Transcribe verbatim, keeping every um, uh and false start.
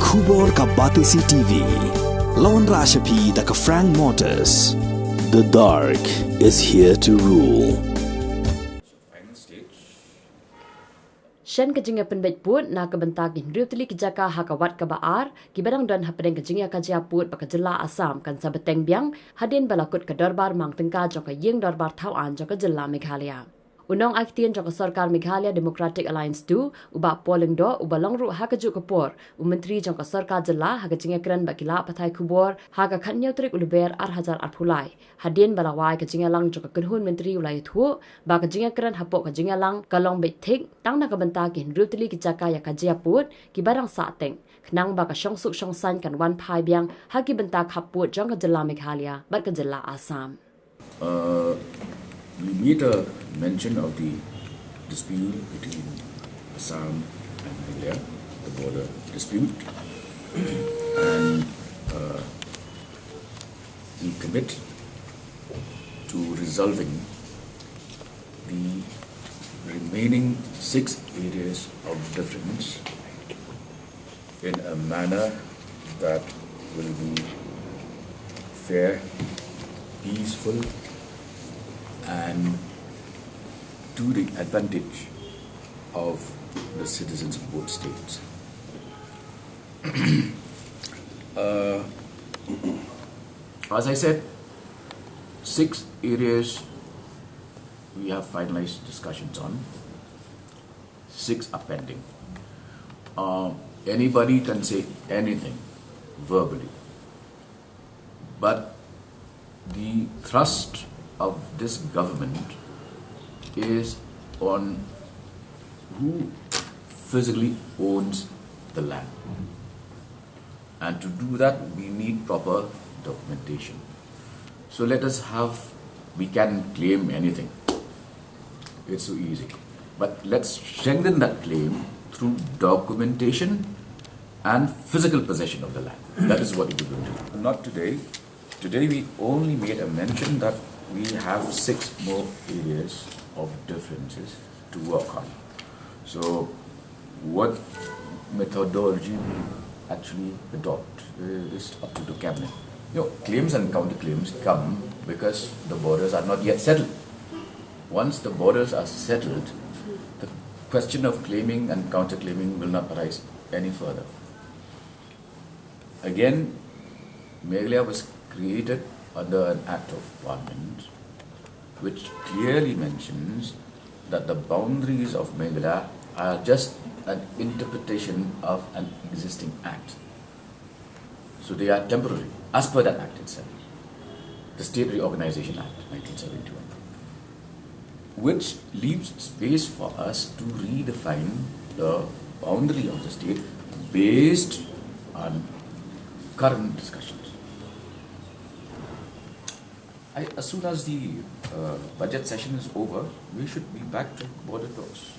Khubor ka Batesi T V. Lawan Rashapi da ka Frank Motors. The dark is here to rule. Shen ka jingïapynbeit pud na ka bynta ki hynriew tylli ki jaka ha ka wat kaba ar, kiba dang don hapdeng ka jingïakajia pud ba ka jylla Assam kan sa bteng biang, hadien ba la kut ka dorbar mang tyngka jong ka ïing dorbar thaw aiñ jong ka jylla Meghalaya. U nongai ktien jong ka sorkar Meghalaya Democratic Alliance two, u Bah Paul Lyngdoh, uba long ruh ha kajuh ka por u myntri jong ka sorkar jylla ha ka jingïakren bad ki lad pathai khubor ha ka khathynñiew tarik u Lber ar hajar arphew lai. Hadien ba la wai ka jingïalang jong ka kynhun myntri, u la ïathuh ba ka jingïakren hapoh ka jingïalang ka long beit thik tang na ka bynta ki hynriew tylli ki jaka ïakajia pud kiba dang sah teng, khnang ba ka shongsuk shongsaiñ kan wan phai biang ha ki bynta khappud jong ka jylla Meghalaya bad ka jylla Assam. Uh, we made a mention of the dispute between Assam and Meghalaya, the border dispute, and uh, we commit to resolving the remaining six areas of difference in a manner that will be fair, peaceful, and to the advantage of the citizens of both states. Uh, as I said, six areas we have finalized discussions on, six are pending. Uh, anybody can say anything verbally, but the thrust of this government is on who physically owns the land. And to do that, we need proper documentation. So let us have, we can claim anything. It's so easy. But let's strengthen that claim through documentation and physical possession of the land. That is what we will do. Not today. Today we only made a mention that we have six more areas of differences to work on. So what methodology we actually adopt uh, is up to the cabinet. You know, claims and counterclaims come because the borders are not yet settled. Once the borders are settled, the question of claiming and counterclaiming will not arise any further. Again, Meghalaya was created under an act of parliament which clearly mentions that the boundaries of Meghalaya are just an interpretation of an existing act. So they are temporary, as per that act itself, the State Reorganization Act nineteen seventy-one, which leaves space for us to redefine the boundary of the state based on current discussions. I, as soon as the uh, budget session is over, we should be back to border talks.